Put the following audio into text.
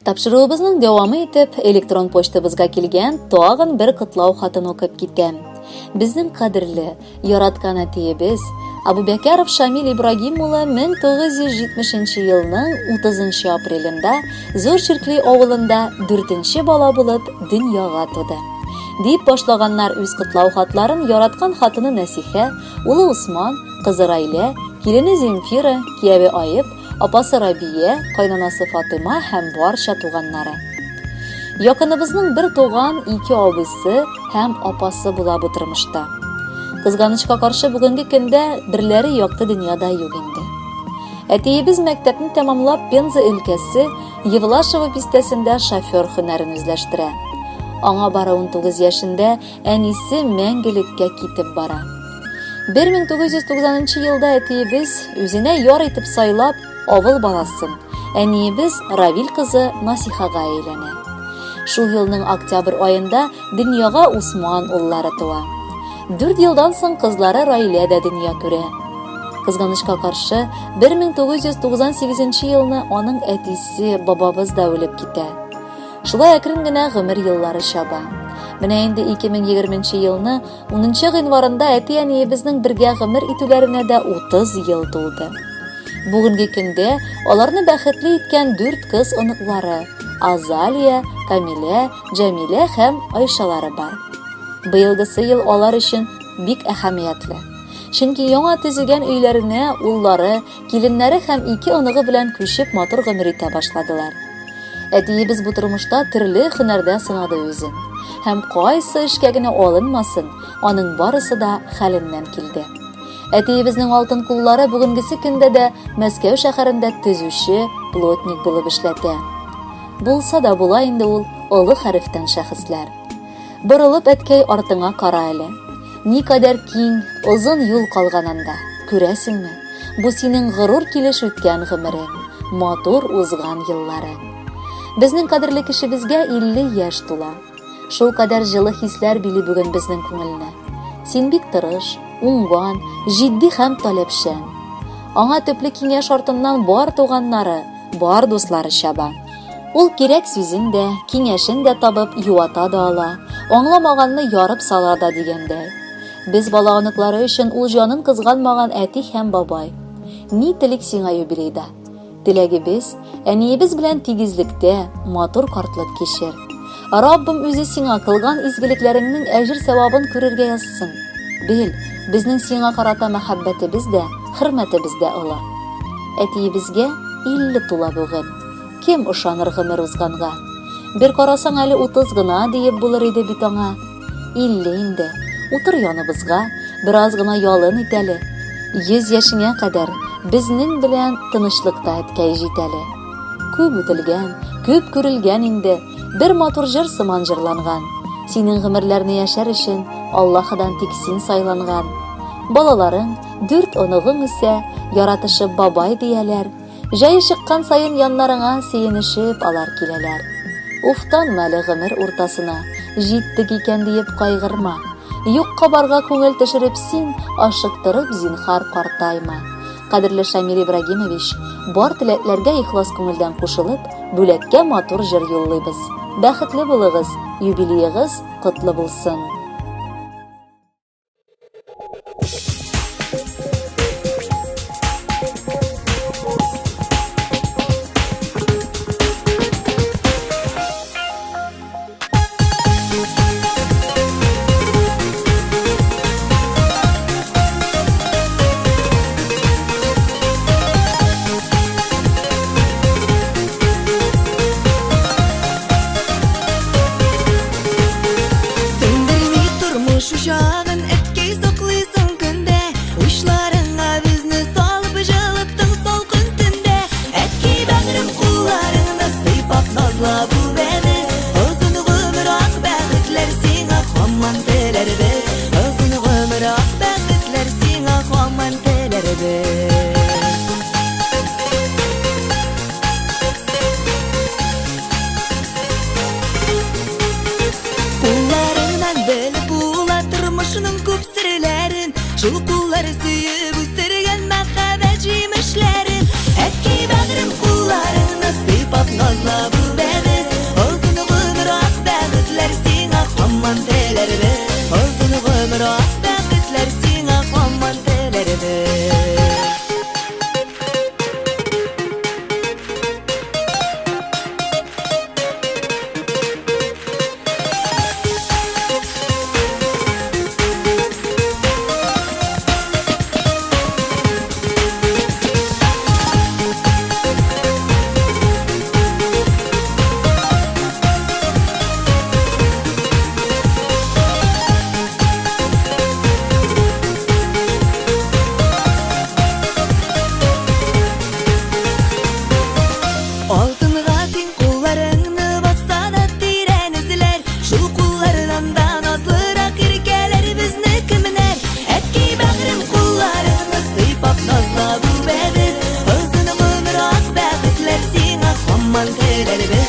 Тапшыруыбызның дәвамы итеп, электрон почтабызга килгән тагын бер котлау хатын укып китәм. Безнең кадерле, яраткан әтиебез Абубәкәров Шамил Ибрагим улы 1970 елның 30 апрелендә Зур Чиркли авылында дүртенче бала булып дөньяга туды. Дип башлаганнар үз котлау хатларын яраткан хатыны Нәсихә, улы Усман, кызы Райлә, килене Земфира, кияве Аеп, апасы Рабия, кайнанасы Фатыйма һәм барча туганнары. Якыныбызның бер туган ике абыйсы һәм апасы була бу тормышта. Кызганычка каршы, бүгенге көндә берләре якты дөньяда юк инде. Әтиебез мәктәпне тәмамлап Пенза өлкәсе Евлашево бистәсендә шофер һөнәрен үзләштерә. Аңа бары 19 яшендә әнисе мәңгелеккә китеп бара. 1990 елда әтиебез үзенә яр итеп сайлап авыл баласын, әниебез Равил кызы Насихага әйләнә. Шул елның октябрь аенда дөньяга Усман уллары туа. Дүрт елдан соң кызлары Раилә дә дөнья күрә. Кызганычка каршы, 1998 елны аның әтисе, бабабыз да үлеп китә. Шулай әкрен генә гомер еллары чаба. Менә инде 2020 елны Унынчы гыйнварында әти-әниебезнең бергә гомер итүләренә дә 30 ел тулды. Бүгенге көндә аларны бәхетле иткән дүрт кыз оныклары Азалия, Камилә, Җәмилә һәм Айшалары бар. Быелгысы ел алар өчен бик әһәмиятле. Чөнки яңа төзегән өйләренә уллары, киленнәре һәм ике оныгы белән күчеп матур гомер итә башладылар. Әтиебез бу тормышта төрле һөнәрдә сынады үзен. Һәм кайсы эшкә генә алынмасын, аның барысы да хәленнән килде. Әтиебезнең алтын куллары бүгенгесе көндә дә Мәскәү шәһәрендә төзүче, плотник булып эшләтә. Булса да була инде ул олы хәрефтән шәхесләр. Борылып, әткәй, артыңа кара әле. Никадәр киң, озын юл калган анда, күрәсеңме? Бу синең горур килеш үткән гомерең, матур узган елларың. Безнең кадерле кешебезгә 50 яшь тула. Шул кадәр җылы хисләр били бүген безнең күңелне. Син бик тырыш, уңган, җитди һәм таләпчән. Аңа төпле киңәш артыннан бар туганнары, бар дуслары чаба. Ул кирәк сүзен дә, киңәшен дә табып, юата да ала, аңламаганны ярып сала да дигәндәй. Без бала оныклары өчен ул җанын кызганмаган әти һәм бабай. Ни телик сиңа юбилейда? Теләгебез, әниебез белән тигезлектә, матур картлык кичер. Раббым үзе сиңа кылган изгелекләреңнең әҗер-сәвабын күрергә язсын. Бел, безнең сиңа карата мәхәббәтебез дә, хөрмәтебез дә олы. Әтиебезгә 50 тула бүген. Кем ышаныр гомер узганга? Бер карасаң әле 30 гына диеп булыр иде бит аңа. 50 инде. Утыр яныбызга, бераз гына ялын ит әле. 100 яшеңә кадәр безнең белән тынычлыкта әткәй җит әле. Күп үтелгән, күп күрелгән инде, бер матур җыр сыман җырланган. Синең гомерләрне яшәр өчен Аллаһыдан тик син сайланган. Балаларың, дүрт оныгың үсә, яратышып бабай дияләр. Җае чыккан саен яннарыңа сөенешеп алар киләләр. Уфтанма әле гомер уртасына, җиттек икән диеп кайгырма. Юкка барга күңел төшереп син, ашыктырып зинхар картайма. Кадерле Шамил Ибрагимович, бар теләкләргә ихлас күңелдән кушылып, бүләккә матур җыр юллыйбыз. Бәхетле булыгыз, юбилеегыз котлы булсын! Сүндерми тормыш учагын, әткәй саклыйсың көндә. Учларыңа безне салып, җылыттың салкын төндә. Әткәй бәгърем кулларыңны сыйпап, назлап үбәбез. Озын гомер, ак бәхетләр сиңа һаман теләрбез. Озын гомер, ак бәхетләр сиңа һаман теләрбез. Кулларыңнан белеп була тормышның күп серләрен. Шул куллар сөеп үстергән мәхәббәт җимешләрен. Әткәй бәгърем кулларыңны сыйпап назлап үбәм. Үстеләр.